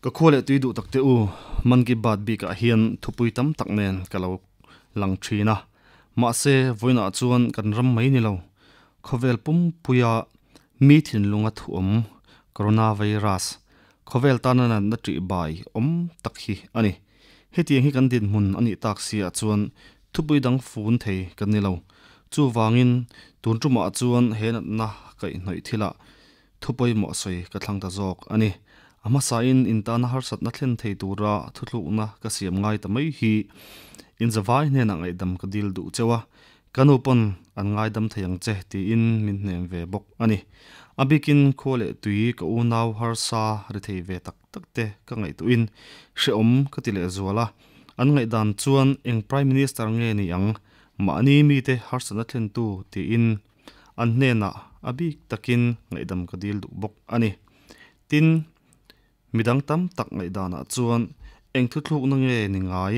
Ka khua leh tui duh takte u, Mann Ki Baat bikah hian thupui tam tak nen ka lo lang thin a. Mahse, vawiinah chuan kan ram mai ni lo, khawvel pumpuia mi thinlunga thuawm Coronavirus, khawvel tana natna ṭih bai awm tak hi a ni. Hetiang hi kan dinhmun a nih tak si ah chuan thupui dang fun thei kan ni lo. Chuvangin, tun ṭumah chuan he natna kaihhnawih thilah thu pawimawh sawi ka thlang ta zawk a ni. A hmasain intana harsatna thlen thei tura thuthlukna ka siam ngai ta mai hi inzavai hnenah ngaihdam ka dil duh cheu a, ka nu pawn an ngaidam thei ang che tiin min hnem ve bawk a ni. A bikin khua leh tui ka unau harsa ri thei ve tak tak te ka ngaihtuhin hrehawm ka ti leh zual a, an ngaihdan chuan eng Prime Minister nge ni ang mahni mite harsatna thlentu tiin An hnenah a bik takin ngaihdam ka dil duh bawk a ni. Tin, midang tam tak ngaihdanah chuan eng thuthlukna nge ni ngai,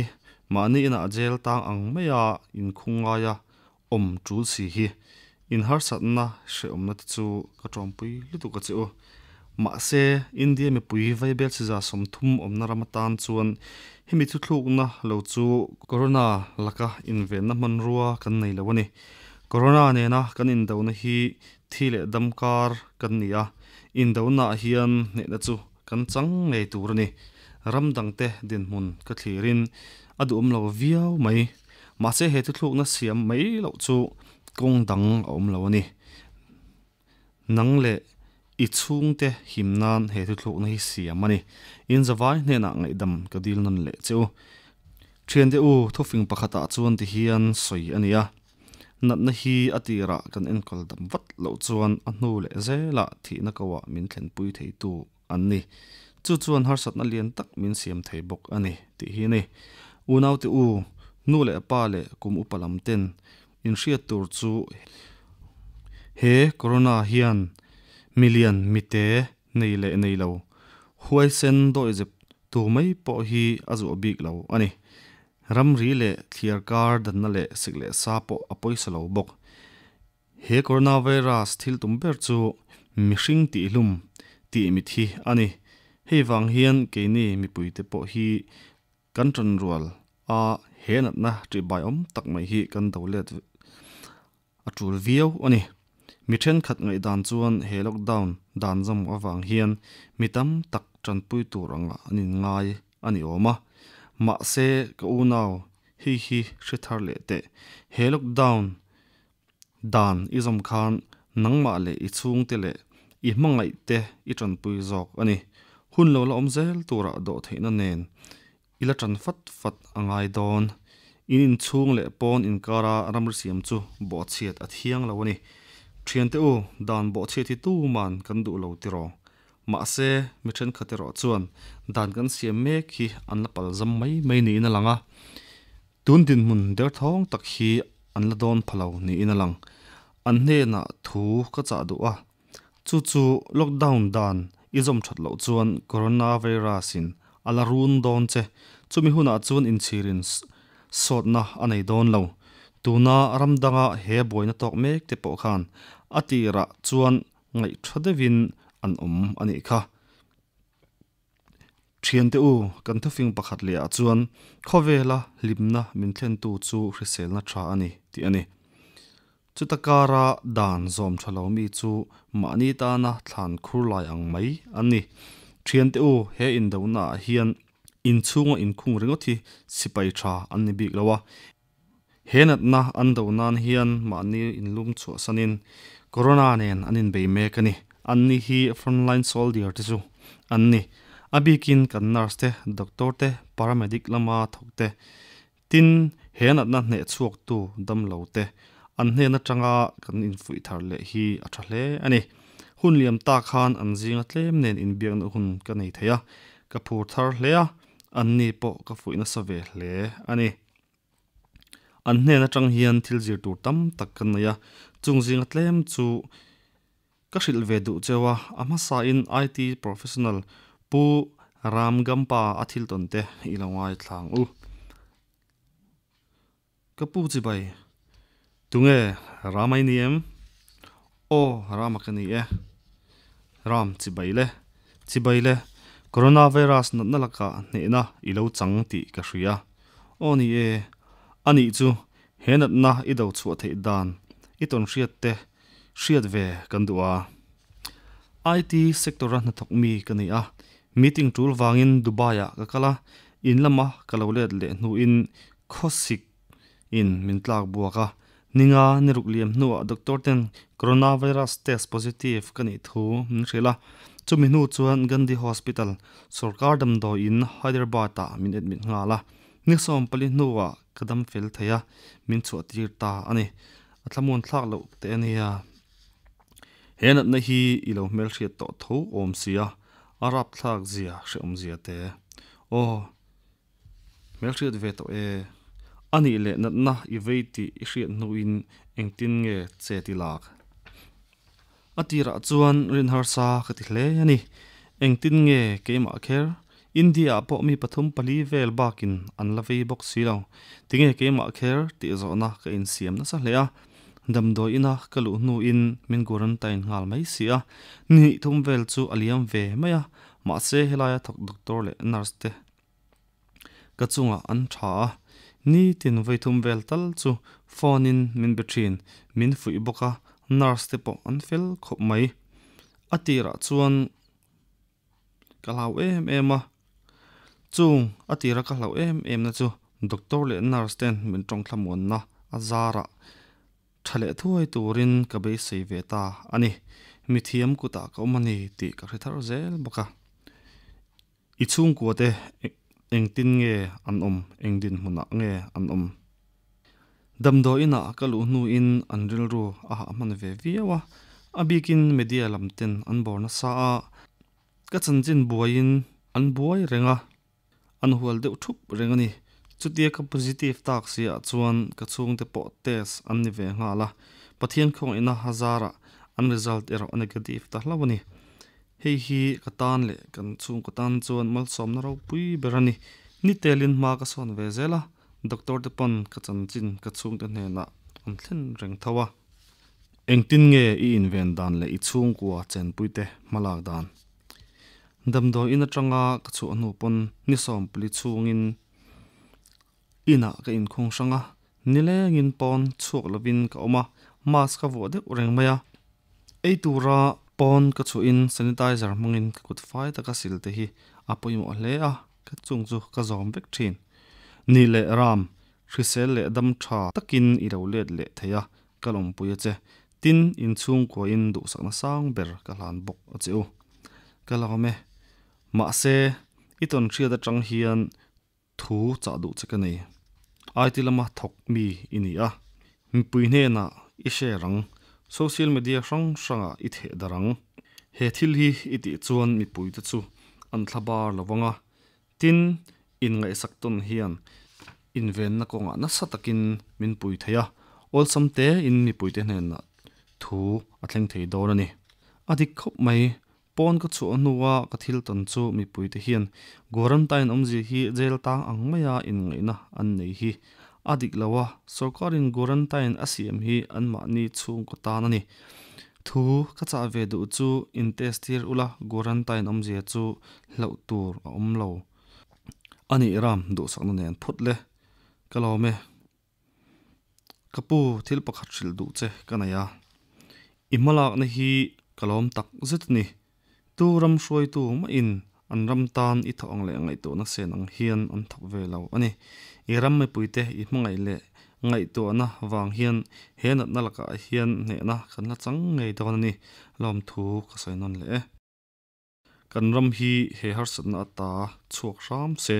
mahni inah jail tang ang maia inkhung ngaia awm tul si hi inharsatna hrehawmna te chu ka tawmpui lutuk a che u. Mahse, India mipui vaibel siza 30 awmna ram atan chuan hemi thuthlukna lo chu Corona laka invenna hmanrua kan nei lo a ni. Corona nena kan indona hi thi leh dam kar kan ni a, indonaah hian hnehna chu kan chang ngei tur a ni. Ram dangte dinhmun ka thlirin a duhawm lo viau mai. Mahse he thuthlukna siam mai loh chu kawng dang a awm lo a ni. Nang leh i chhungte him nan he thuthlukna hi siam a ni. Inzavai hnenah ngaihdam ka dil nawn leh che u. Thiante u, thufing pakhatah chuan ti hian sawi a ni a. Natna hi a tirah kan enkawl dam vat loh chuan a hnu leh zelah thihna koah min thlenpui theitu an ni. Chu chuan harsatna lian tak min siam thei bawk a ni tih hi a ni. Unaute u, nu leh pa leh kum upa lam ten inhriat tur chu he corona hian milian mite nei leh nei lo huaisen dawihzep tu mai pawh hi a zuah bik lo a ni. Ramri leh thliar kar danna leh sik leh sa pawh a pawisa lo bawk. He coronavirus thil tum ber chu mihring tihhlum tih mit hi a ni. Hei vang hian keini mipuite pawh hi kan tanrual a he natna ṭihbaiawm tak mai hi kan do let a tul viau a ni. Mi thenkhat ngaihdan chuan he lockdown dan zawm avang hian mi tam tak tanpui tur anga an inngai a ni awm a. Mahse ka unau hei hi hre thar leh teh. He lockdown dan i zawm khan nangmah leh i chhungte leh i hmangaih te i tanpui zawk a ni. Hun lo la awm zel turah dawh theihna nen I la ṭan fat fat a ngai dawn. In inchhung leh pawn inkara ramri siam chu bawhchhiat a thiang lo a ni. Ṭhiante u, dan bawhchhiat hi tuman kan duh lo tiraw? Mahse, mi ṭhenkhat erawh chuan dan kan siam mek hi an la palzam mai mai niin a lang a. Tun dinhmun derthawng tak hi an la dawn pha lo niin a lang. An hnenah thu ka chah duh a. Chu chu lockdown dan i zawm that loh chuan coronavirus in a la run dawn che. Chumi hunah chuan inchhirin sawtna a nei dawn lo. Tuna ram danga he buaina tawk mek te pawh khan a tirah chuan ngaihtha deuhin an awm a nih kha. Thiante u, kan thufing pakhat leh ah chuan khawvela hlimna min thlentu chu hriselna tha a ni tih a ni. Chuta kara dan zawm tha lo mi chu mahni tana thlan khur lai ang mai an ni. Thiante u, he indona ah hian inchhunga inkhung ringawt hi sipai tha an ni bik lo a. He natna an do nan hian mahni inlum chhuahsanin Corona nen an inbei mek a ni. Anni hi frontline soldier te chu an ni. A bikin kan nurse te, doctor te, paramedic lama thawk te, tin he natna hneh chhuaktu damlo te an hnen atanga kan infuih thar leh hi a tha hle a ni. Hun liam ta khan an zinga tlem nen inbiakna hun ka nei thei a, ka phur thar hle a, anni pawh ka fuih nasa ve hle a ni. An hnen atang hian thil zir tur tam tak kan nei a, chung zinga tlem chu ka hrilh ve duh cheu a, a hmasain IT professional Pu Ram Gampa a thil tawn te i lo ngaithlang u. Ka pu chibai, tunge Rama i ni em? Aw, Rama ka ni e. Ram chibai le, chibai le. Coronavirus natna lakah hnehna i lo chang tih ka hria. Aw ni e, anih chu he natna i do chhuah theih dan i tawn hriat te hriat ve kan duh a. IT sector-a hnathawk mi ka ni a, meeting tul vangin Dubai-ah ka kal a, in lama ka lo let leh hnuin khawsik in min tlak buak a, ninga ni ruk liam hnuah doctor ten coronavirus test positive ka nih thu min hrilh a, chumi hnu chuan Gandhi Hospital, sorkar damdawi in Hyderabad ah min admit nghal a, ni 14 hnuah ka dam fel thei a, min chhuah tir ta a ni. A thlamuan thlak loh teh a nia. He natna hi i lo hmelhriat tawh tho awm sia, a rapthlak zia hrehawm zia te. Aw. Hmelhriat ve tawh e. A nih leh natna i vei tih i hriat hnuin engtin nge che ti lak? A tirah chuan rin harsa ka ti hle a ni. Engtin nge keimah kher? India ah pawh mi pathum pali vel bakin an la vei bawk si lo. Tinge keimah kher tih zawhna ka insiam nasa hle a. Damdawi ina ka luh hnuin min quarantine nghal mai si a. Ni hnih thum vel chu a liam ve mai a. Mahse helaia thawk doctor leh nurse te Ka chungah an tha a, nitin vawithum vel tal chu phone in min be thin, min fuih bawk a, nurse te pawh an fel khawp mai. A tirah chuan ka hlau em em a, chung a tira ka hlauh em em na chu doctor leh nurse ten min tawng thlamuanna a zarah tha leh thuai turin ka beisei ve ta a ni. Mithiam kutah ka awm a ni tih ka hre thar zel bawk a. I chhungkua te engtin nge an awm, eng dinhmunah nge an awm? Damdawi inah ka luh hnuin an rilru a hah hman ve viau a, a bikin media lam ten an bawr nasa a, ka chanchin buaiin an buai reng a, an hual deuh thup reng a ni. Chutia ka positive tak si ah chuan ka chhungte pawh test an ni ve nghal a, Pathian khawngaihna hazarah an result erawh a negative ta hlauh a ni. Hei hi ka tan leh kan chhungkaw tan chuan malsawmna ropui ber a ni. Ni telin hma ka sawn ve zel a, doctor te pawn ka chanchin ka chhungte hnenah an thlen reng tho a. Engtin nge i inven dan leh i chhungkua chenpuite hma lak dan? Damdawi in atanga ka chhuah hnu pawn ni 14 chhungin inah ka inkhung hrang a, nilengin pawn chhuak lovin ka awm a, mask ka vuah deuh reng mai a. Ei tura pawn ka chhuahin sanitizer hmangin ka kut fai taka sil te hi a pawimawh hle a, ka chung chu ka zawm vek thin. Ni leh ram, hrisel leh dam tha takin i lo let leh thei a, ka lawmpui a che. Tin, inchhungkuain duhsakna sang ber ka hlan bawk a che u. Ka lawm e. Mahse, i tawnhriat atang hian Thu chah duh che ka nei. IT lama thawk mi i ni a, mipui hnenah i share ang, social media hrang hrangah i theh darh ang. He thil hi i tih chuan mipuite chu an thla bar lo vang a, tin, inngaihsak tawn hian invenna kawngah nasa takin min pui thei a, awlsam tein mipuite hnenah thu a thleng thei dawn a ni. A dik khawp mai, Pawn ka chhuah hnua ka thil tawn chu mipuite hian quarantine awmzia hi jail tang ang maia inngaihna an nei hi a dik lo a, sorkarin quarantine a siam hi anmahni chhungkaw tan a ni. Thu ka chah ve duh chu in test tir ula quarantine awmzia chu hlauh tur a awm lo a nih ram duhsakna nen phawt le. Ka lawm e. Ka pu, thil pakhat hrilh duh che ka nei a. I hmalakna hi ka lawm tak zet a ni. Tu ram hruaitu mahin an ram tan i thawh ang leh ngaihtuahna sen ang hian an thawk ve lo a ni. I ram mipuite i hmangaih leh ngaihtuahna vang hian he natna lakah hian hnehna kan la chang ngei dawn a ni. Lawmthu ka sawi nawn leh e. Kan ram hi he harsatna ata chhuak hram se,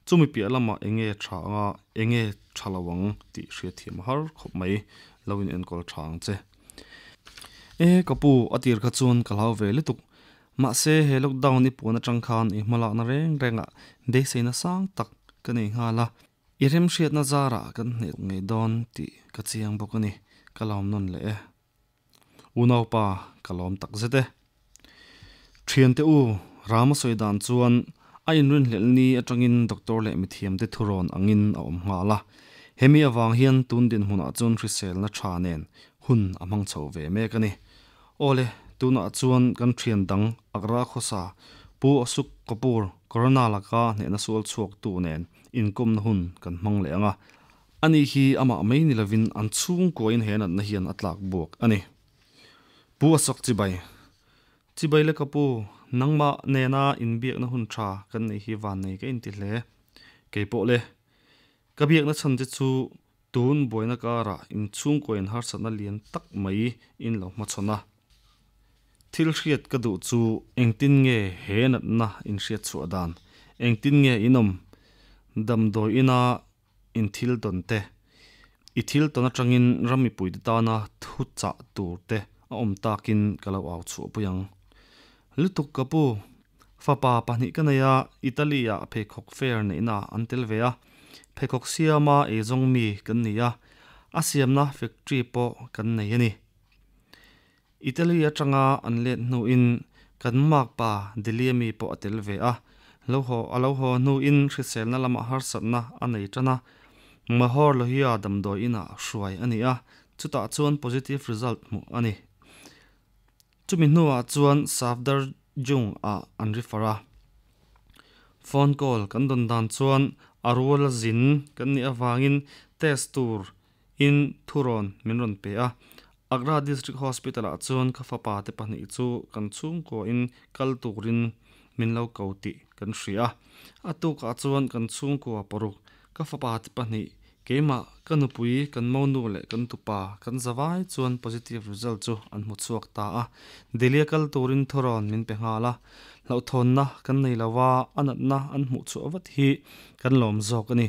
chumi piah lamah enge tha anga enge tha lo ang tih hriatthiam a har khawp mai, lo in enkawl tha ang che. E ka pu, a tir kha chuan ka hlau ve lutuk. Mahse he lockdown i puan atang khan i hmalakna reng rengah beiseina sang tak ka nei nghal a, i remhriatna zarah kan hneh ngei dawn tih ka chiang bawk a ni, ka lawm nawn leh e. Unaupa ka lawm tak zet e. Thiante u, Rama sawi dan chuan a inrinhlelh ni atangin doctor leh mithiamte thurawn angin a awm nghal a. Hemi avang hian tun dinhmunah chuan hriselna tha nen hun a hmang chho ve mek a ni. Awle, tunah chuan kan thian dang Agra khawsa Pu Ashok Kapoor, Corona laka hnehna sual chhuaktu nen inkawmna hun kan hmang leh ang a. Ani hi amah mai ni lovin an chhungkuain he natna hian a tlak buak a ni. Pu Ashok Chibai. Chibai le ka pu, nangmah nena inbiakna hun tha kan nei hi vannei ka inti hle. Kei pawh le. Ka biakna chhan che chu tun buaina karah inchhungkuain harsatna lian tak mai in lo hmachhawn a. Thil hriat ka duh chu engtin nge he natna in hriat chhuah dan, engtin nge in awm, damdawi ina in thil tawn te, i thil tawn atangin ram mipuite tana thu chah tur te a awm takin ka lo au chhuah pui ang. Lutuk ka pu, fapa pahnih ka nei a, Italy ah pheikhawk fair neihna an tel ve a, pheikhawk siama eizawng mi kan ni a, a siamna factory pawh kan nei a ni. Italy atanga an let hnuin kan makpa Delhi ami pawh a tel ve a, lo haw a lo haw hnuin hriselna lamah harsatna a nei tan a, Mahor Lohia damdawi inah hruai a ni a, chutah chuan positive result hmuh a ni. Chumi hnuah chuan Safdarjung ah an refer a. Phone call kan dawn dan chuan a ruala zin kan nih avangin test tur in thurawn min rawn pe a. Agra District Hospital ah chuan ka fapa te pahnih chu kan chhungkaw in kal turin min lo ko tih kan hria a. A tukah chuan kan chhungkua paruk, ka fapa te pahnih, keimah, ka nupui, kan monu leh kan tupa kan zavai chuan positive result chu an hmu chhuak ta a. Delhi a kal turin thurawn min pe nghal a. Hlauhthawnna kan nei lo a, a natna an hmuh chhuah vat hi kan lawm zawk a ni.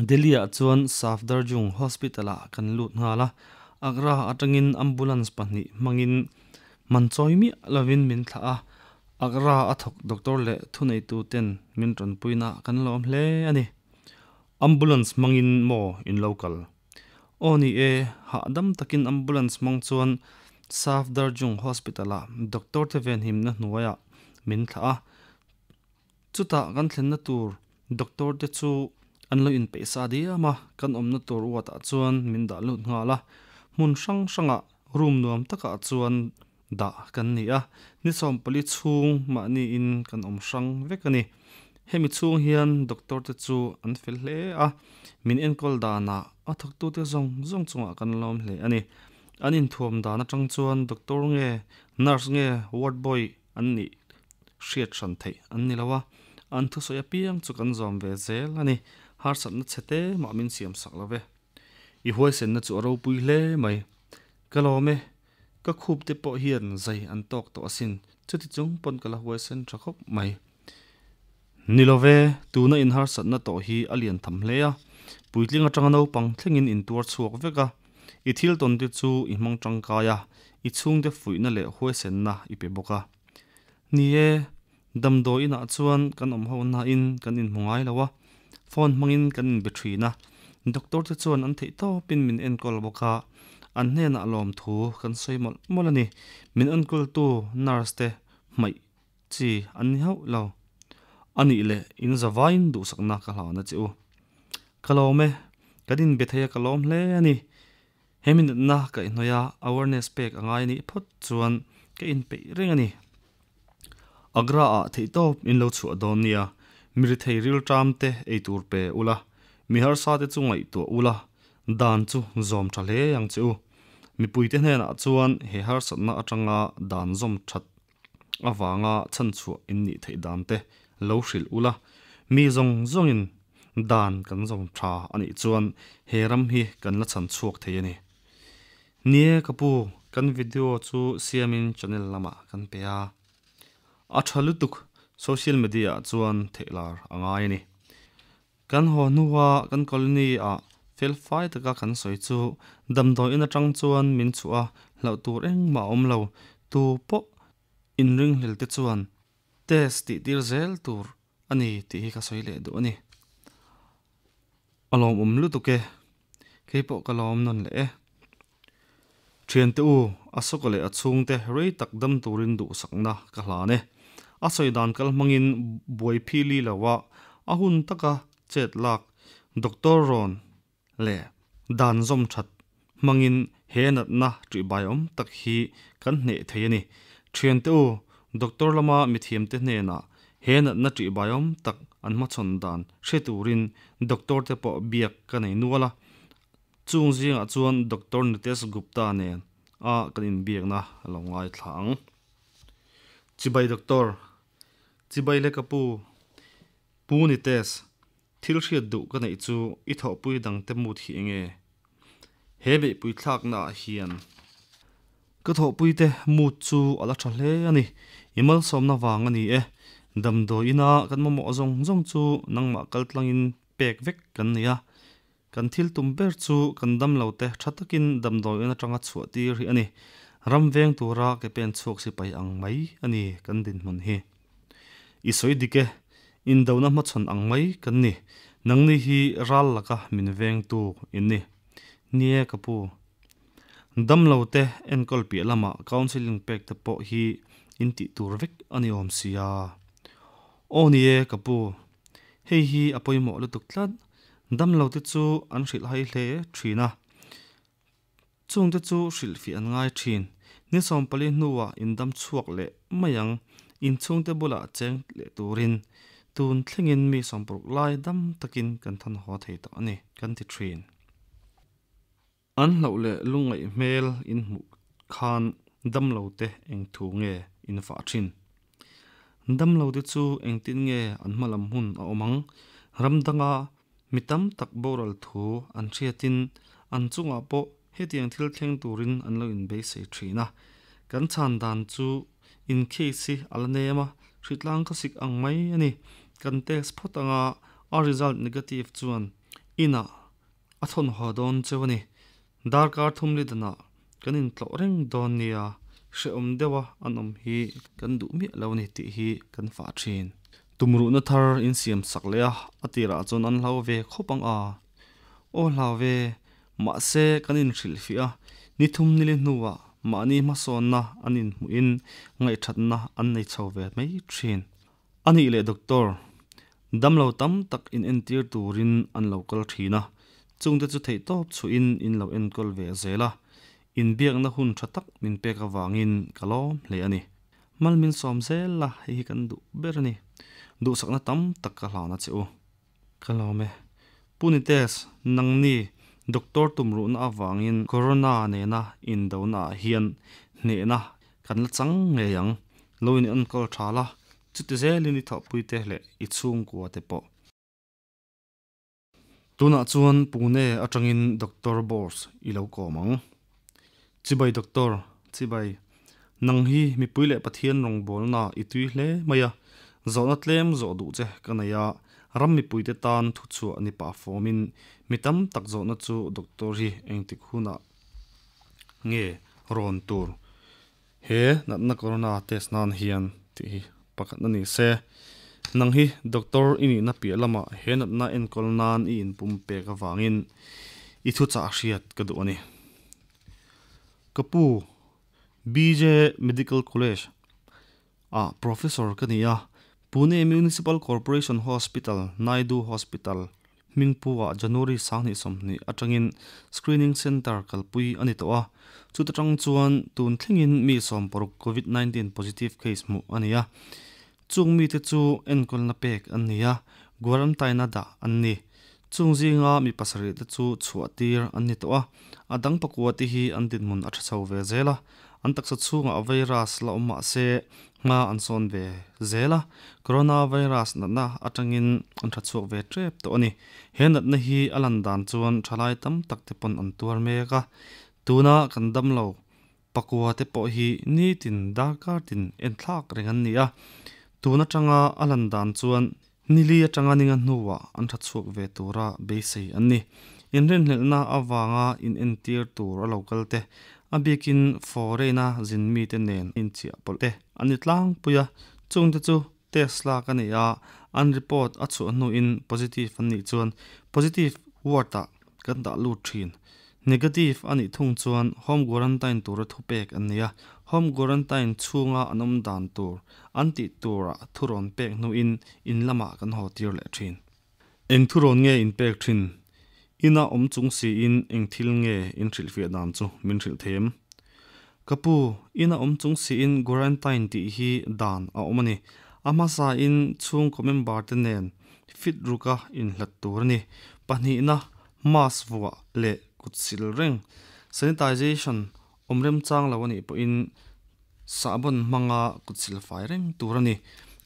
Delhi ah chuan Safdarjung Hospital ah kan lut nghal a, Agra atangin ambulance pahnih hmangin man chawi miah lovin min thlah a, Agra a thawk doctor leh thuneitu ten min tanpuina kan lawm hle a ni. Ambulance hmangin maw in lo kal? Aw ni e, hahdam takin ambulance hmang chuan Safdarjung Hospital ah doctor te venhimna hnuaiah min thlah a, Chutah kan thlenna tur doctor te chu an lo inpeih sa diam a, kan awmna tur ward ah chuan min dah lut nghal a, hmun hrang hrangah room nuam takah chuan dah kan ni a, ni 14 chhung mahni in kan awm hrang vek a ni. Hemi chhung hian doctor te chu an fel hle a, min enkawl danah a thawktute zawng zawng chungah kan lawm hle a ni. An inthuam dan atang chuan doctor nge nurse nge ward boy an nih hriat hran theih an ni lo a, an thusawi apiang chu kan zawm ve zel a ni. Harsatna chhe te mah min siam sak lo ve. I huaisenna chu a ropui hle mai. Ka lawm e, ka khup te pawh hian zai an tawk tawh asin, chuti chung pawn ka la huaisen tha khawp mai. Ni lo ve, tuna in harsatna tawh hi a lian tham hle a, puitling atanga naupang thlengin in tuar chhuak vek a, i thil tawn te chu i hmang tangkai a, i chhungte fuihna leh huaisenna i pe bawk a. Ni e, damdawi inah chuan kan awm ho nain kan inhmu ngai lo a, phone hmangin kan inbe thin a, doctor te chuan an theih tawpin min enkawl bawk a, an hnenah lawmthu kan sawi mawlh mawlh a ni. Min enkawltu nurse te hmaih Chi an ni hauh lo. A nih leh in zavaiin duhsakna ka hlan a che u. Ka lawm e, kan inbe thei a ka lawm hle a ni. He minutna ka inhnawih a awareness pek a ngai nih phawt chuan ka inpeih reng a ni. Agra ah theihtawp in lo chhuah dawn nia, mi rithei rilṭam te ei tur pe ula, mi harsa te chu ngaihtuah ula, dan chu zawm ṭha hle ang che u. Mipuite hnenah chuan he harsatna aṭanga dan zawm ṭhat avanga chhanchhuah in nih theih dan te lo hrilh ula, mi zawng zawngin dan kan zawm tha a nih chuan he ram hi kan la chhan chhuak thei a ni. Nie ka pu, kan video chu siamin channel lamah kan pe a. A tha lutuk, social media ah chuan theihlar a ngai a ni. Kan haw hnua kan colony ah fel fai taka kan sawi chu damdawi in atang chuan min chhuah a, hlauh tur engmah a awm lo. Tu pawh inringhlel te chuan test tih tir zel tur a ni tih hi ka sawi leh duh a ni. A lawmawm lutuk e, keipawh ka lawm nawn leh e. Thiante u, a sawka leh a chhungte rei tak dam turin duhsakna ka hlan e. A sawi dan kal hmangin buai phili lo a, a hun taka chet lak Doctor rawn leh dan zawm that hmangin he natna ṭihbaiawm tak hi kan hneh thei a ni. Thiante u, Doctor lama mithiamte hnenah he natna ṭihbaiawm tak an hmachhawn dan hre turin doctor te pawh biak ka nei nual a. Chung zingah chuan Doctor Nitesh Gupta nen a kan inbiakna a lo ngaithla ang. Chibai Doctor, Chibai le ka pu, Pu Nitesh, thil hriat duh ka neih chu i thawhpui dangte mut hi enge? He beihpui thlakna ah hian. Ka thawhpuite mut chu a la tha hle a ni. I malsawmna vang a ni e. Damdawi ina kan mamawh zawng zawng chu nangmah kal tlangin pek vek kan nei a. Kan thil tum ber chu kan damlote tha takin damdawi in atanga chhuah tir hi a ni. Ram veng tura ke pen chhuak sipai ang mai a ni kan dinhmun hi. I sawi dik e, indona hmachhawn ang mai kan ni. Nangni hi ral laka min vengtu in ni. Nie ka pu. Damlo te enkawl piah lama counselling pek te pawh hi in tih tur vek a ni awm sia. Aw ni e ka pu, hei hi a pawimawh lutuk tlat. Damlo te chu an hrilh hai hle thin a, chung te chu hrilhfiah an ngai thin. Ni 14 hnuah in dam chhuak leh mai ang, inchhung te bulah cheng leh turin tun thlengin mi 60 lai dam takin kan thawn haw thei tawh a ni kan ti thin. An hlauh leh lungngaih hmel in hmuh khan damlo te eng thu nge in fah thin? Damlo te chu engtin nge an hma lam hun a awm ang? Ram danga mi tam tak boral thu an hriatin an chungah pawh hetiang thil thleng turin an lo inbeisei thin a. Kan chhan dan chu in case hi a la nem a, hritlang ka sik ang mai a ni. Kan test phawt anga a result negative chuan inah A thawn haw dawn cheu a ni. Darkar thum li danah kan intlawh reng dawn nia, hrehawm deuha an awm hi kan duh miah lo a ni tih hi kan fah thin. Tumruhna thar insiam sak leh a, a tirah chuan an hlau ve khawp ang a. Aw hlau ve, mahse kan inhrilhfiah a, ni thum nili hnuah mahni hmasawnna an inhmuhin ngaihthatna an nei chho ve mai thin. A nih leh doctor, damlo tam tak in entir turin an lo kal thin a, chungte chu theihtawp chhuihin in lo enkawl ve zel a, inbiakna hun tha tak min pek avangin ka lawm hle a ni. Mal min sawm zel la, hei hi kan duh ber a ni. Duhsakna tam tak ka hlan a che u. Ka lawm e. Pu Nitesh, nangni doctor tumruhna avangin Corona nena indona ah hian hnehna kan la chang ngei ang. Lo in enkawl tha la, chuti zelin i thawhpuite leh i chhungkua te pawh. Tunah chuan Pune atangin Doctor Bose i lo kawm ang. Chibai Doctor, Chibai, nang hi mipui leh Pathian rawngbawlna i tui hle mai a, zawhna tlem zawh duh che ka nei a, ram mipuite tan thuchhuah ni pah fawmin mi tam tak zawhna chu Doctor hi engtik hunah nge rawn tur he natna corona test nan hian tih hi pakhat a ni se. Nang hi Doctor i nihna piah lamah he natna enkawl nan i inpum pek avangin i thuchah hriat ka duh a ni. Ka pu, BJ Medical College ah Professor ka ni a, Pune Municipal Corporation Hospital, Naidu Hospital, hmingpu ah January 2020 atangin Screening Centre kalpui a ni tawh a, chuta tang chuan tun thlengin mi 60 Covid 19 positive case hmuh a ni a, chung mite chu enkawlna pek an ni a, quarantine a dah an ni. Chung zinga mi pasarih te chu chhuah tir an ni tawh a, a dang pakua te hi an dinhmun a tha chho ve zel a, an taksa chhungah virus la awm mah se hma an sawn ve zel a, corona virus natna atangin an tha chhuak ve tep tawh a ni. He natna hi a lan dan chuan thalai tam tak te pawn an tuar mek a, tuna kan damlo pakua te pawh hi nitin darkar tin enthlak reng an ni a, tun atanga a lan dan chuan Nili atanga ninga hnuah an tha chhuak ve tura beisei an ni. Inrinhlelhna avanga inentir tur a lo kal te, a bikin foreign-a zin mite nen inchiah pawlh te an ni tlangpui a, chungte chu test lak a ni a, an report a chhuah hnuin positive an nih chuan positive ward-ah kan dah lut thin. Negative a nih thung chuan home quarantine tura thupek an nei a, home quarantine chhunga an awm dan tur an tih turah thurawn pek hnuin in lamah kan haw tir leh thin. Eng thurawn nge in pek thin? Ina awm chung siin eng thil nge in hrilhfiah dan chu min hrilh them? Ka pu, ina awm chung siin quarantine tih hi dan a awm a ni. A hmasain chhungkaw member te nen fit ruka inhlat tur a ni. Pahnihna, mask vuah leh kut sil reng, sanitization awm remchang lo a nih pawhin sahbawn hmanga kut sil fai reng tur a ni.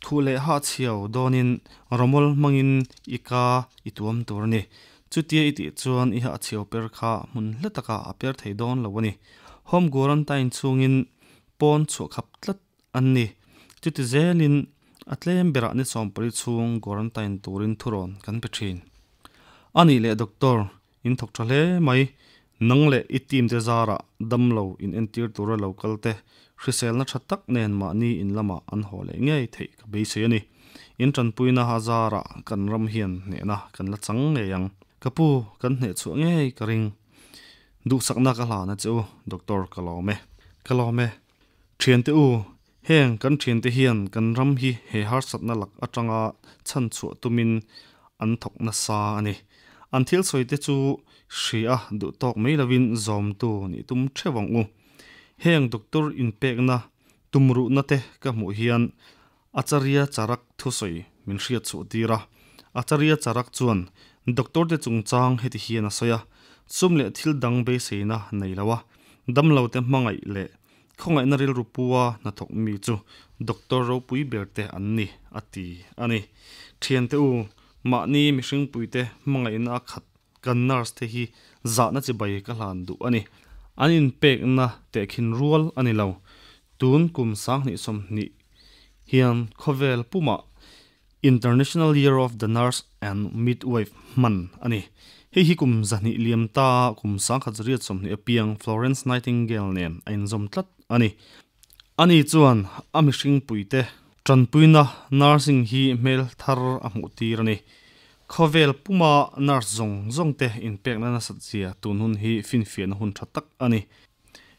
Khuh leh hahchhiau dawnin rawmawl hmangin i ka i tuam tur a ni. Chutia i tih chuan i hahchhiau per kha hmun hla takah a per thei dawn lo a ni. Home quarantine chhungin pawn chhuah khap tlat an ni. Chuti zelin a tlem berah ni sawmpali chhung quarantine turin thurawn kan pe thin. A nih leh doctor, in thawk tha hle mai. Nang leh i team te zarah damlo in entir tura lo kal te hriselna tha tak nen mahni in lamah an haw leh ngei theih ka beisei a ni. In tanpuina a zarah kan ram hian hnehna kan la chang ngei ang. Ka pu, kan hneh chhuah ngei ka ring. Duhsakna ka hlan a che u, Doctor ka lawm e. Ka lawm e. Thiante u, heng kan thiante hian kan ram hi he harsatna lak atanga chhan chhuah tumin an thawk nasa a ni. An thil sawi te chu hria duh tawk mai lovin zawmtu nih tum theuh ang u. Heng doctor inpekna tumruhna te ka hmuh hian Acharya Charak thusawi min hriat chhuah tir a. Acharya Charak chuan doctor te chungchang heti hian a sawi a, Sum leh thil dang beiseina nei lo a, damlo te hmangaih leh khawngaihna rilru pua hnathawk mi chu doctor ropui ber te an ni, a ti a ni. Thiante u, mahni mihringpuite hmangaihna a khat kan nurse te hi zahna chibai ka hlan duh a ni. An inpekna tehkhin rual a ni lo. Tun kum 2020 hian khawvel pumah International Year of the Nurse and Midwife hman a ni. Hei hi kum 200 liam ta kum 1920 apiang Florence Nightingale nen a inzawm tlat a ni. Ani chuan a mihring puite tanpuina nursing hi hmel thar a hmuh tir a ni. Khawvel puma nurse zawng zawng te inpekna nasat zia tun hun hi finfiahna hun tha tak a ni.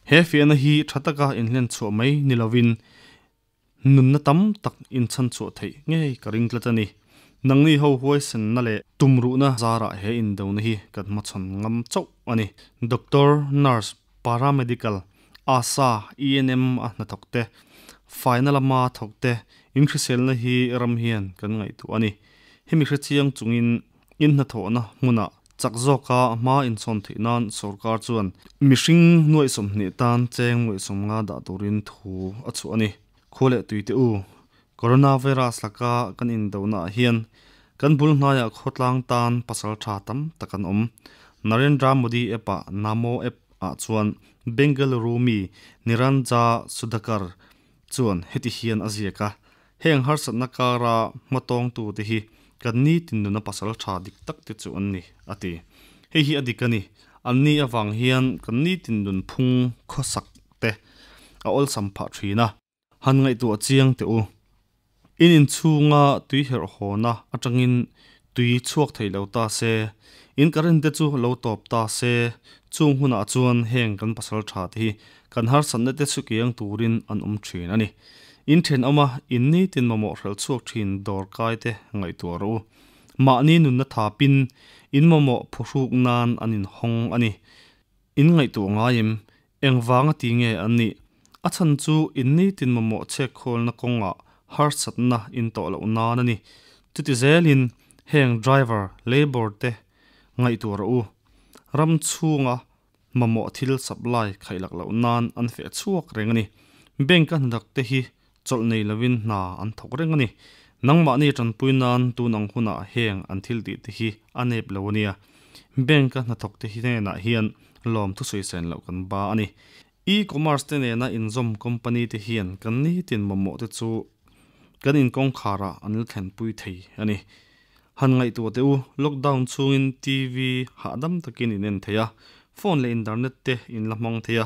He fiahna hi tha taka inhlen chhuah mai ni lovin nunna tam tak inchan chhuah theih ngei ka ring tlat a ni. Nangni ho huaisenna leh tumruhna zarah he indona hi kan hmachhawn ngam chauh a ni. Doctor, nurse, paramedical, ASA, ENM a hnathawk te, faina lama thawk te inhriselna hi ram hian kan ngaihtuah a ni. Hemi hrechiang chungin in hnathawhna hmunah chak zawka hma inchhawn theih nan sorkar chuan mihring nuaih 20 tan cheng nuaih 50 dah turin thu a chhuah a ni. Khua leh tui te u, coronavirus laka kan indonaah hian kan bul hnaiah khawtlang tan pasal tha tam tak an awm. Narendra Modi app-ah Namo app-ah chuan Bengaluru mi Niranja Sudhakar chuan heti hian a ziak a, Heng harsatna kara hmatawngtu te hi kan ni tin nuna pasal tha dik tak te chu an ni, a ti. Hei hi a dik a ni. An ni avang hian kan ni tin nun phung khawsak te a awlsam phah thin a. Han ngaihtuah chiang teh u. In inchhunga tui herh hawna atangin tui chhuak thei lo ta se, in current te chu lo tawp ta se, chung hunah chuan heng kan pasal tha te hi kan harsatna te chu kiang turin an awm thin a ni. In thenawma in nitin mamawh hrelh chhuak thin dawr kai te ngaihtuah rawh u. Mahni nunna thapin in mamawh phuhruk nan an inhawng a ni. In ngaihtuah ngai em? Engvanga ti nge an nih? A chhan chu in nitin mamawh chhek khawlna kawngah harsatna in tawh loh nan a ni. Chuti zelin heng driver, labour te ngaihtuah rawh u. Ram chhunga mamawh thil supply khaih lak loh nan an feh chhuak reng a ni. Bank a hnathawk te hi chawlh nei lovin hna an thawk reng a ni. Nangmahni tanpui nan tun ang hunah heng an thil tih te hi a nep lo a nia. Bank a hnathawk te hnenah hian lawm thusawi sen loh kan ba a ni. E-commerce te nena inzawm company te hian kan nitin mamawh te chu kan inkawngkharah an la thlenpui thei a ni. Han ngaihtuah teh u, lockdown chhungin TV hahdam takin in en thei a, phone leh internet te in la hmang thei a,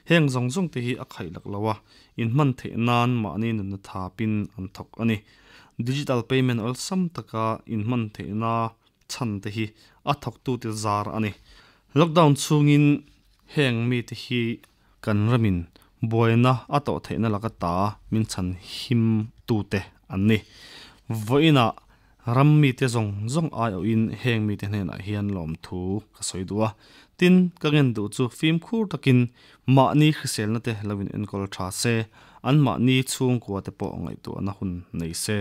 heng zawng zawng te hi a khaih lak lo a, in hman theih nan mahni nunna thapin an thawk a ni. Digital payment awlsam taka in hman theihna chhan te hi a thawktute zar a ni. Lockdown chhungin heng mite hi kan ramin buaina a tawh theihna laka ta min chhan him tute an ni. Vawiinah ram mite zawng zawng ai awhin heng mite hnenah hian lawm thu ka sawi duh a. Tin, ka ngen duh chu fimkhur takin mahni hriselna te lo in enkawl tha se, an mahni chhungkua te pawh ngaihtuahna hun nei se.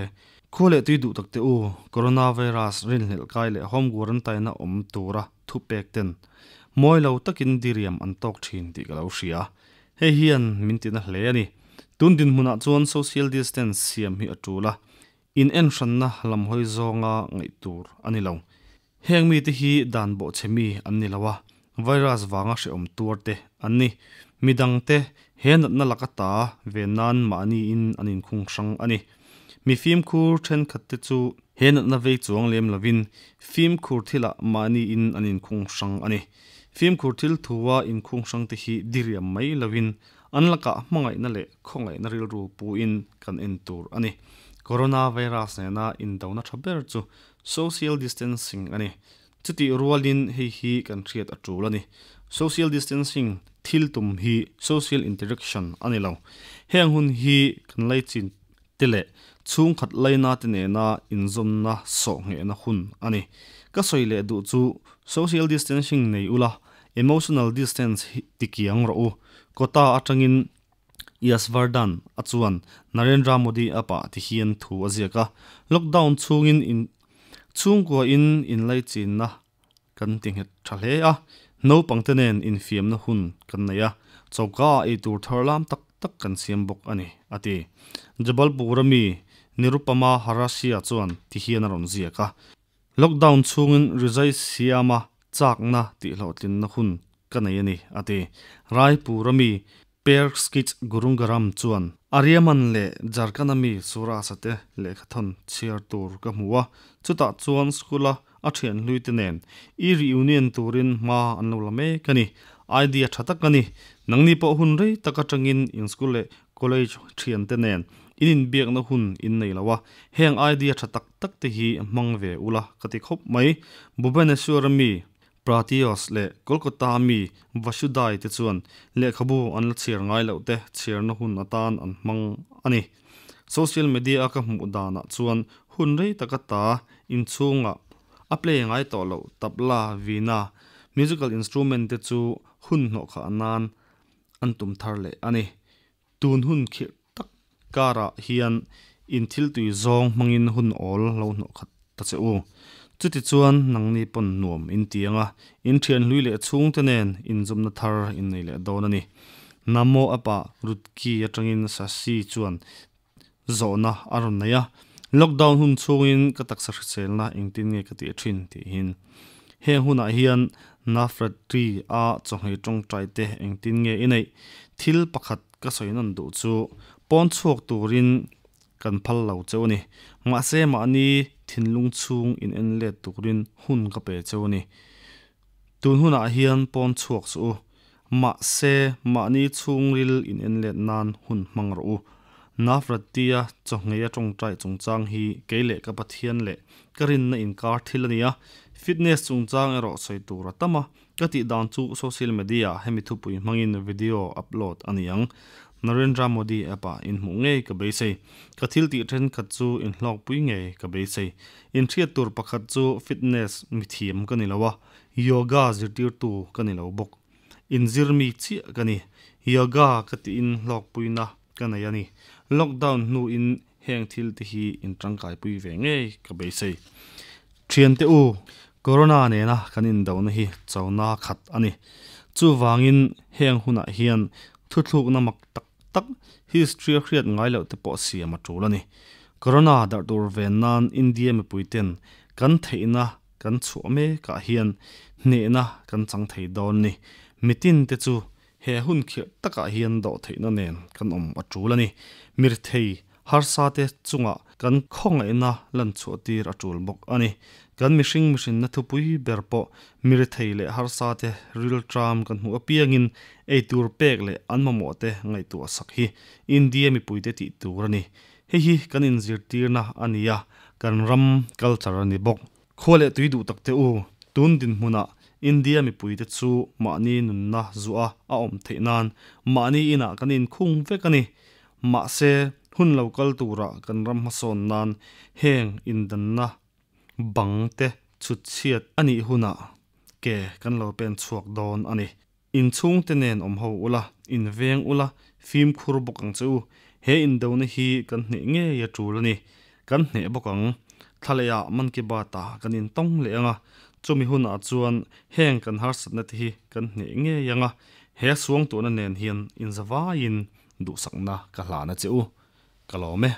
Khua leh tui duh tak te u, Coronavirus rinhlelh kai leh home quarantine-a awm tura thupek ten mawi lo takin diriam an tawk thin tih ka lo hria. Hei hian min tina hle a ni. Tun dinhmunah chuan social distance siam hi a tul a, in enhranna lam hawi zawnga ngaih tur a ni lo. Heng mite hi dan bawhchhe mi an ni lo a, virus vanga hrehawm tuar te an ni. Midangte he natna laka ta ve nan mahniin an inkhung hrang a ni. Mi fimkhur thenkhat te chu he natna vei chuang lem lovin fimkhur thilah mahniin an inkhung hrang a ni. Fimkhur thil thua inkhung hrang te hi diriam mai lovin an lakah hmangaihna leh khawngaihna rilru puin kan en tur a ni. Coronavirus nena indona tha ber chu social distancing a ni. Chutih rualin hei hi kan hriat a tul a ni. Social distancing thil tum hi social interaction a ni lo. Heng hun hi kan laichin te leh chhungkhat laina te nena inzawmna sawh nghehna hun a ni. Ka sawi leh duh chu social distancing nei ula, emotional distance hi tikiang rawh u. Kawta atangin Yashvardhan a chuan Narendra Modi a pah ti hian thu a ziak a. Lockdown chhungin in chhungkua in inlaichinna kan ti nghet tha hle a, naupangte nen infiamna hun kan nei a, choka ah eitur thar lam tak tak kan siam bawk a ni, a ti. Jabalpur-a mi Nirupama Harasia chuan ti hian a rawn ziak a, Lockdown chhungin rizai siama chakna tihhlawhtlinna hun ka nei a ni, a ti. Raipur-a mi Perskich Gurungaram chuan Aryaman leh Jharkhand-a mi Surasa te lehkhathawn chhiar tur ka hmu a, chutah chuan school-a a thian hlui te nen i reunion turin hma an lo la mek a ni. Idea tha tak a ni. Nangni pawh hun rei tak atangin in school leh college thian te nen in inbiakna hun in nei lo a, heng idea tha tak tak te hi hmang ve ula ka ti khawp mai. Bhubaneswar-a mi Pratios leh Kolkata mi Vasudai te chuan lehkhabu an la chhiar ngai loh te chhiarna hun atan an hmang a ni. Social media a ka hmuh danah chuan hun rei taka ta inchhungah a play ngai tawh loh tabla, veena, musical instrument te chu hun hnawhkhah nan an tum thar leh a ni. Tun hun khirh tak karah hian in thil tui zawng hmangin hun awl lo hnawhkhat ta che u. Chutichuan nangni pawn nuam in ti ang a, in thian hlui leh chhungte nen inzawmna thar in nei leh dawn a ni. Namo app-ah Rutki atangin Shashi chuan zawhna a rawn nei a, Lockdown hun chhungin ka taksa hriselna engtin nge ka tih thin tihin. Heng hunah hian Navratri a chawhmeh tawngtai te engtin nge i neih? Thil pakhat ka sawi nawn duh chu pawn chhuak turin kan phal lo cheu a ni. Mahse mahni thinlung chhung in en let turin hun ka pe cheu a ni. Tun hunah hian pawn chhuak suh u. Mahse mahni chhungril in en let nan hun hmang rawh u. Navratri-a chawhngei a tawngtai chungchang hi kei leh ka Pathian leh ka rinna inkar thil a ni a, fitness chungchang erawh sawi tur a tam a, ka tih dan chu social media hemi thupui hmangin video upload a ni ang. Narendra Modi app ah inhmuh ngei ka beisei. Ka thil tih thenkhat chu inhlawkpui ngei ka beisei. Inhriat tur pakhat chu fitness mithiam ka ni lo a, yoga zirtirtu ka ni lo bawk. Inzir mi chiah ka ni. Yoga ka tiin hlawkpuina ka nei a ni. Lockdown hnuin heng thil te hi in tangkaipui ve ngei ka beisei. Thiante u, Corona nena kan indohna hi chona khat a ni. Chuvangin heng hunah hian thuthlukna mak tak tak history a hriat ngai loh te pawh siam a tul a ni. Corona darh tur ven nan India mipui ten kan theihna kan chhuah mekah hian hnehna kan chang thei dawn ni. Mitin te chu He hun khirh takah hian dawh theihna nen kan awm a tul a ni. Mirthei harsa te chungah kan khawngaihna lan chhuah tir a tul bawk a ni. Kan mihring mihrinna thupui ber pawh mirthei leh harsa te rilṭam kan hmuh apiangin eitur pek leh an mamawh te ngaihtuah sak hi India mipuite tih tur a ni. Hei hi kan inzirtirna a ni a, kan ram culture a ni bawk. Khua leh tui duh tak teh u, tun dinhmunah India mipuite chu mahni nunna zuah a awm theih nan mahni inah kan inkhung vek a ni. Mahse, hun lo kal turah kan ram hmasawn nan heng indanna bang te chhut chhiat a nih hunah. ke kan lo pen chhuak dawn a ni. In chhungte nen awm ho ula, inveng ula, fimkhur bawk ang che u. He indona hi kan hneh ngei a tul a ni. Kan hneh bawk ang. Thlalehah Mann Ki Baat-ah kan intawng leh ang a, chumi hunah chuan heng kan harsatna te hi kan hneh ngei ang a, he suangtuahna nen hian inzavaiin duhsakna ka hlan a che u. Ka lawm e.